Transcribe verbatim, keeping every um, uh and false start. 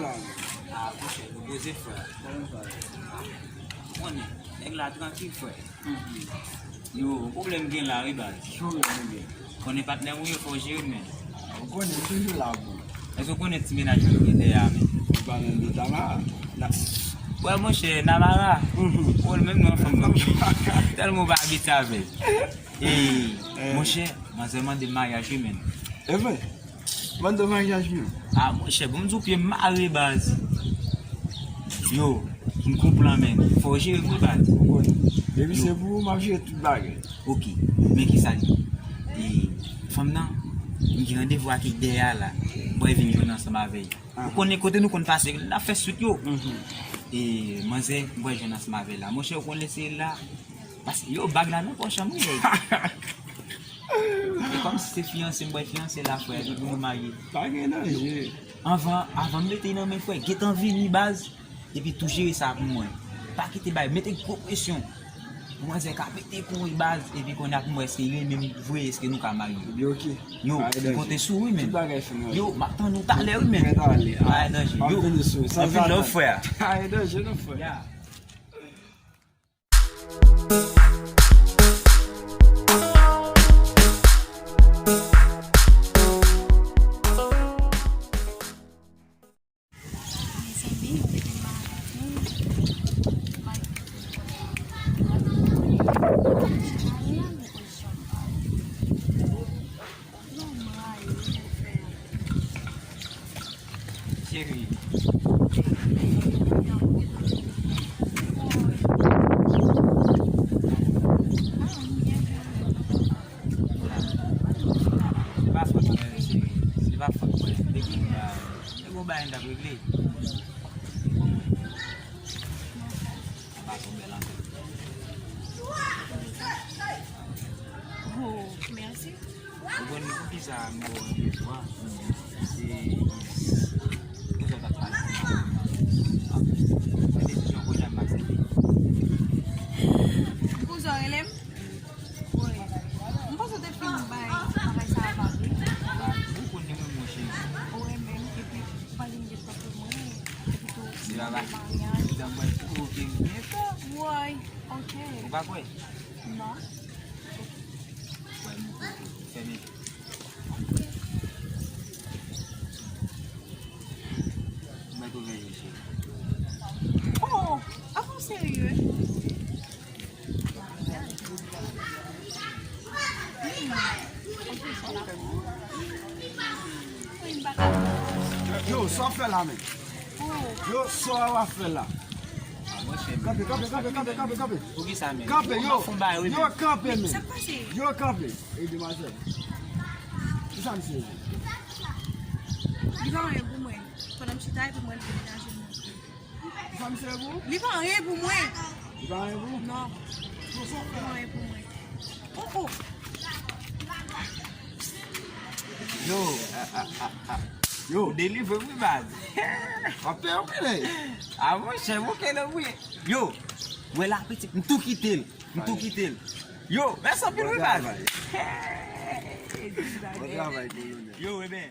Ah, monchè, nou poze, frè. Ou konnen, nèg la trankil, frè. Yo, pwoblèm gen la, wi, baz. Ki pwoblèm nou gen? Konnen patnè mwen yo, fò w jere l, men. Ou konnen, m toujou la pou ou. Èske w konnen ti mennaj mwen ki dèyè a, men? Ou pale de Tamara? Wè, monchè, Namara. Ou menm non, fanm nan. Tèlman w pa abitye avè l. E, monchè, manzè mande maryaj, wi, men. E vre? Mande maryaj, men. Ah, monchè, bon, m di w pye m mare, baz. Yo, m konprann, men. Fò w jere m, wi, baz. Depi se pou ou, m ap jere tout bagay. Ok, men kisa l ye? E, fanm nan, m gen randevou ak li dèyè a la. M pral vin jwenn ansanm avè l. Ou konnen kote nou konn pase, n ap fè swit yo. E, manzè, m pral jwenn ansanm avè l la. Monchè, ou konnen se la. Paske, yo, bag la nan pòch an, wi, nèg. E kòmsi se fiyanse, m pral fiyanse la, frè, epi pou nou marye. Pa gen danje. Anvan, avan m mete l nan men frè, gentan vini, baz. Epi tou jere sa pou mwen. Pa kite bay, mete gwo presyon. Manzè ka pete kouri, baz, epi kounye a pou m wè èske li renmen m vre, èske nou ka marye. Ebyen, ok. Yo, m konte sou ou, wi, men. Tout bagay fini. Yo, m ap tann ou talè, wi, men. Mwen talè. Pa gen danje. Yo, anpil love, frè. Pa gen danje, non, frè. Cheri. Se pa fòt mwen, cheri. Se pa fòt mwen. Depi m la, se bon bagay m t ap regle. Bon, mwen. Sa pa twò bèl anpil. Oh, mèsi. Ou konn poukisa m ba w randevou a? Se, se sa w t ap pale pou mwen. Mwen desizyon kounye a m aksepte. Kouzen w rele m? Wi. M panse w te fin bay bagay sa a vag, wi. Ou konn li mwen, monchè. Ou renmen m, epi ou pa vin gen pòt pou mwen. Epi tou, se pa maryaj. Wi, ok. Ou pa kwè? Non. Wè, m kote. Fèmen. M mèt ouvè je, cheri. Oh, avan w serye? Yo, sa w fè la, men? Yo, sa w ap fè la? Kanpe, kanpe, kanpe, kanpe, kanpe, kanpe. Kanpe, yo. Yo, kanpe, men. Yo, kanpe. Ey, demwazèl. Kisa misye ye? Li pa anyen pou mwen. Pandan m chita epi mwen demenaje m. Kisa misye ye pou ou? Li pa anyen pou mwen. Li pa anyen pou ou? Non. Li pa anyen pou mwen. Oh, oh. Yo, a, a, a, a. Yo. Ou delivre m wi, baz. W ap peye w, wi. A, monchè, bouke nan wi. Yo, wè la pitit, m tou kite l. M tou kite l. Yo, mèsi anpil wi, baz. Bon travay, kolonèl. Yo, ebyen.